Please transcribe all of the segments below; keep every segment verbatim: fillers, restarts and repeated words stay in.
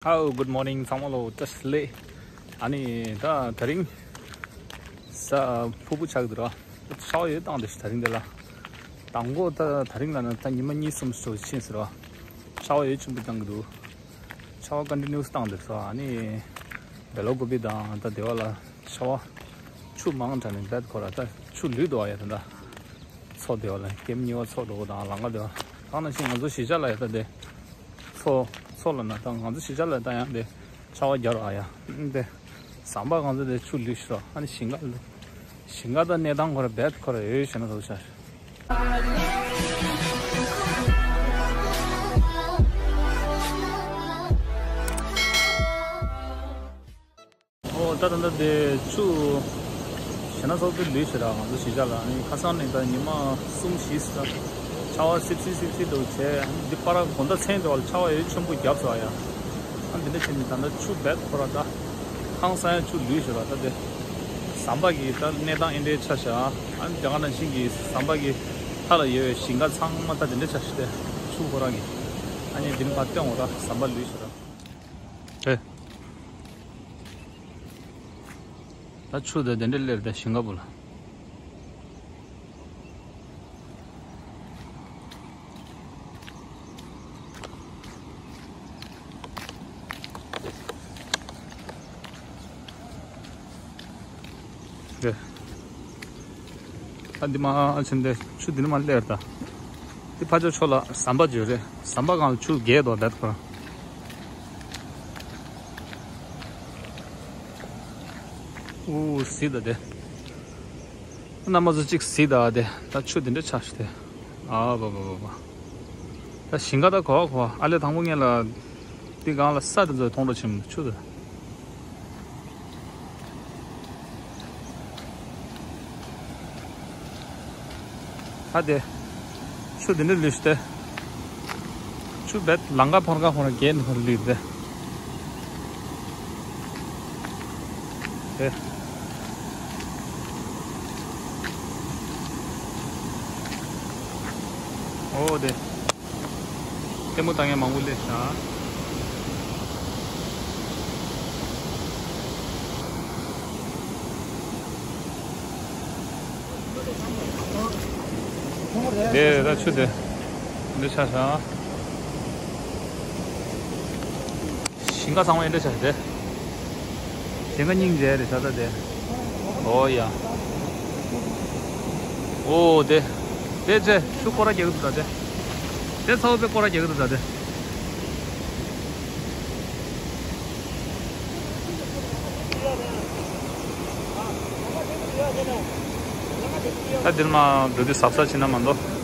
Hello, good morning. ཚང་མ་ལོ་བཀྲ་ཤིས་བདེ་ལེགས། ཨ་ནི་ད་དེ་རིང་ས་ཕུར་བུ་ཆགས་འདུག་ར། ད་ཤྭ་བ་ཡོད་བཏང་འདུག་ཤག་དེ་རིང་འདི་ལ། དང་པོ་ད་དེ་རིང་ལ་ན་ད་ཉི་མ་གཉིས་གསུམ་ཞིག་ཕྱིན་ཟེར་ར། ཤྭ་བ་ཡོད་ཆེན་པོ་བཏང་གི་འདུག་ཤྭ་བ་ཀོན་ཊི་ནིའུ་སི་བཏང་འདུག་ཟེར་ར། ཨ་ནི་བེ་ལོ་གོ་བི་དང་ད་དེ་བ་ལ་ཤྭ་བ་ཆུ་མང་དྲགས་ནས་བེད་ཁོ་ར། ད་ཆུ་ལུད་འདུག་ཨ་ཡ། ད་ད་མཚོ་དེ་བ་ལ་ཀེམ་གཉིས་པ་མཚོ་འགྲོ་དང་ལམ་ཁ་དེ་བ། ད་ནང་བཞིན་ང་ཚོ་གཞིས་ཆགས་ལ་ཡ་ད་དེ། མཚོ་མཚོ་ལ་ན་ད་ང་ཚོ་གཞིས་ཆགས་ལ་ད་ཡང་དེ་ཤྭ་བ་རྒྱག་ར་ཡ། དེ་ཟམ་པ་གང་ཚོ་དེ་ཆུ་ལུད་ཤི་ར། ཨ་ནི་ཞིང་ཁ་ལུད། ཞིང་ཁ་ད་གནས་སྟངས་ཁོ་ར་བེད་ཁོ་ར་ཡོད་ཤེ་ན་ཐོག་ཤ། ཨོ་ད་ད་ད་དེ་ཆུ་ཞེ་ན་ཚོགས་དེ་ལུས་ཤི་ར། ང་ཚོ་གཞིས་ཆགས་ལ་ནི་ཁ་སང་ནས་ད་ཉི་མ་གསུམ་བཞི་ཙམ་ཆར་པ་སིབ་སིབ་སིབ་སིབ་འདུག་བྱས། འདི་པར་དགོང་དག་མཚན་དེ་བ་ལ་ཆར་པ་ཡོད་ཆེན་པོ་བརྒྱབ་སོང་ཡ། ཨ་འདི་འདྲ་བྱས་ནས་ད་ལྟ་ཆུ་བེད་ཁོ་ར་ད་ཧང་སང་ཡ་ཆུ་ལུས་ཤི་ར། ད་དེ་ཟམ་པ་གི་ད་གནས་སྟངས་ཨེ་འདྲའི་ཆ་ཤ། ཨ་ནི་དེ་ག་ནང་བཞིན་གྱི་ཟམ་པ་གི་མཐའ་ལ་ཡོད་པའི་ཞིང་ཁ་ཚང་མ་ད་དེ་འདྲ་ཆ་ཤི་སྟེ་ཆུ་ཁོ་ར་གི། ཨ་ནི་འདི་ནས་ཕར་སྟོན་འོ་ར་ཟམ་པ་ལུས་ཤི་ར། ཨེ། ད་ཆུ་དེ་དེ་འདྲ་སླེབས་ཏེ་ཞིང་ཁ་བུ་ལ། རེད། ད་འདི་མ་ཕྱིན་ཏེ་ཆུ་འདི་ནས་མར་སླེབས་རེད་ད། འདི་ཕར་ཕྱོགས་ཕྱོགས་ལ་ཟམ་པ་ཅིག་ཡོད་རེད། ཟམ་པ་སྒང་ལ་ཆུ་རྒྱས་འདུག་བེད་ཁོ་ར། ཨུ་གཟིགས་དང་དེ། གནམ་མ་ཟུ་གཅིག་གཟིགས་དང་དེ། ད་ཆུ་འདི་འདྲ་ཆགས་ཤི་དེ། ཨ་བ་བ་བ་བ། ད་ཞིང་ཁ་ད་གོ་བ་གོ་བ། ཨ་ལས་དང་པོ་ངས་ལ་འདི་སྒང་ལ་ས་དེ་ཚོ་མཐོང་འགྲོ་ཆེན་ཆུ་དེ། ཨ་དེ། ཆུ་དེ་འདྲ་ལུས་ཏེ། ཆུ་བེད་ལམ་ཁ་ཕར་ཁ་ཕར་རྒྱས་ནས་ལུས་ཏེ། དེ། ཨོ་དེ། ལྟད་མོ་ལྟ་མཁན་མང་པོ་སླེབས་ཤག་དེ་ད་ཆུ་དེ་འདི་ཆ་ཤག་ཞིང་ཁ་ཚང་མ་འདི་འདྲ་ཆགས་ཏེ། ཞིང་ཁ་སྙིང་རྗེ་རེད་ད་ལྟ་དེ། ཨོ་ཡ། ཨོ་དེ། དེ་ཚེ་ཆུ་སྐོར་ར་རྒྱག་གི་འདུག་ད་དེ། དེ་ཚ་བོ་དཔེ་སྐོར་ར་རྒྱག་གི་འདུག་ད་དེ། ད་འདིར་མ་འགྲོ་དུས་གཟབ་གཟབ་བྱེད་ན་མ་གཏོགས།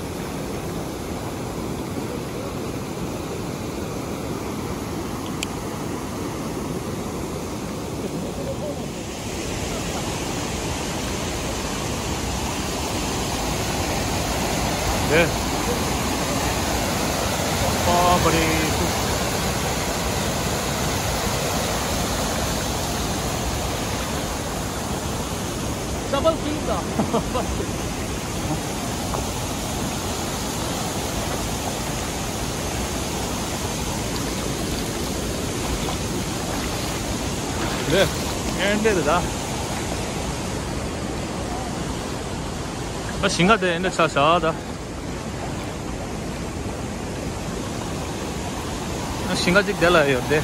ཨ་པ་རེད། ཅ་པལ་ཕུད་ད། ལེ། ཨེ་འདྲ་རེད་ད། ཨ་ཞིང་ཁ་དེ་ཨེ་འདྲ་ཆགས་ཤག་ད། ཞིང་ཁ་གཅིག་དེ་ལ་ཡོད་དེ།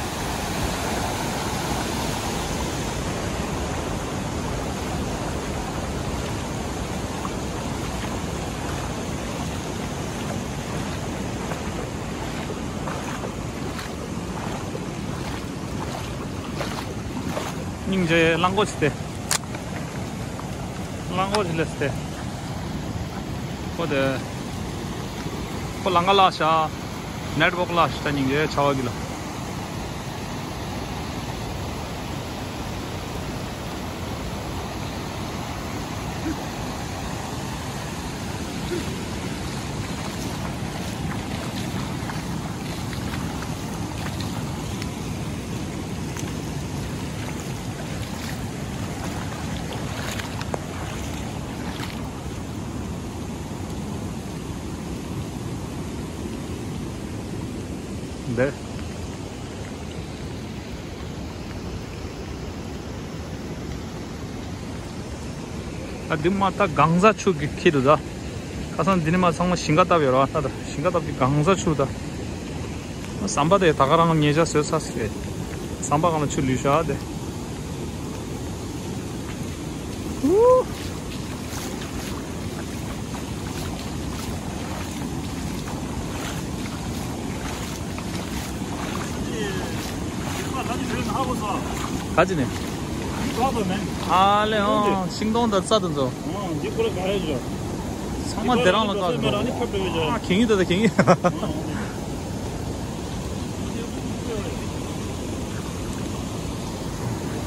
སྙིང་རྗེ། གླང་གོག་ཅིག་དེ། གླང་གོག་ཅིག་སླེབས་ཏེ། ཁོ་དེ། ཁོ་ལམ་ཁ་བརླག་ཤག་ནེཊ་ཝོག་བརླག་ཤག་ད་སྙིང་རྗེ་ཆར་པ་གི་ལ། འདི། ཨ། འདི་མ་ད་གང་ཟག་ཆུ་གི་ཁྱེར་འདུག་ད། ཁ་སང་འདི་ནས་མ་ཚང་མ་ཞིང་ཁ་བཏབ་ཡོད་ར། ད་ད་ཞིང་ཁ་བཏབ་དེ་གང་ཟག་ཆུ་ད། ཟམ་པ་དེ་ད་ག་རང་ཉེ་ཆར་བཟོས་ཚར་ཟེར། ཟམ་པ་སྒང་ལ་ཆུ་ལུས་ཤག་དེ། ཨུ། ག་ཅི་ནས། ཨ་ལེ་ཨོ། ཤིང་སྡོང་དང་རྩྭ་དང་ཚོ། ཚང་མ་དེ་རང་ལ་བཀག་འདུག་ཨ། གན་ཡིན་ད་ད་གན་ཡིན།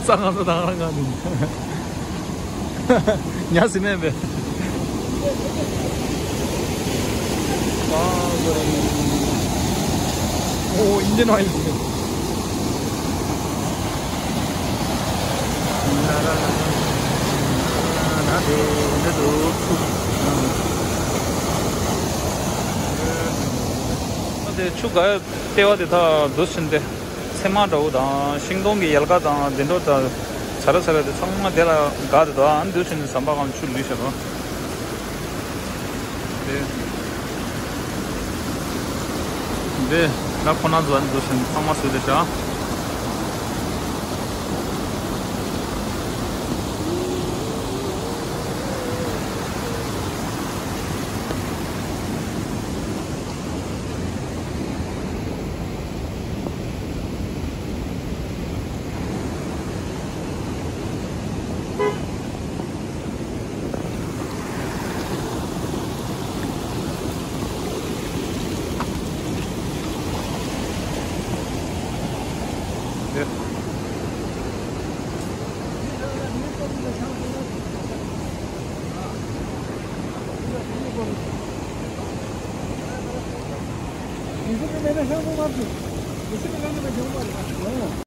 ས་ང་ས་དང་རང་གང་ནས། ཉ་སི་མེད་པས། ཨོ། ཨིན་ཇིན་ཨོ་ཡིལ་ཟེར། དེ་ཆུ་ག་ལྟེ་བ་དེ་ད་འདུ་ཕྱིན་ཏེ། ཚེར་མ་འདྲ་བོ་དང་ཤིང་སྡོང་གི་ཡལ་ག་དང་དེ་འདྲ་དང་། ཚ་ར་ཚ་ར་དེ་ཚང་མ་དེ་ལ་དགའ་དེ་འདུག་ཨ། འདུ་ཕྱིན་ནས་ཟམ་པ་སྒང་ཆུ་ལུས་ཤག་རོ། དེ་དེ་ན་ཁོ་ན་ཚོ་འདུ་ཕྱིན་ཚང་མ་བཟོས་ཏེ་ཤག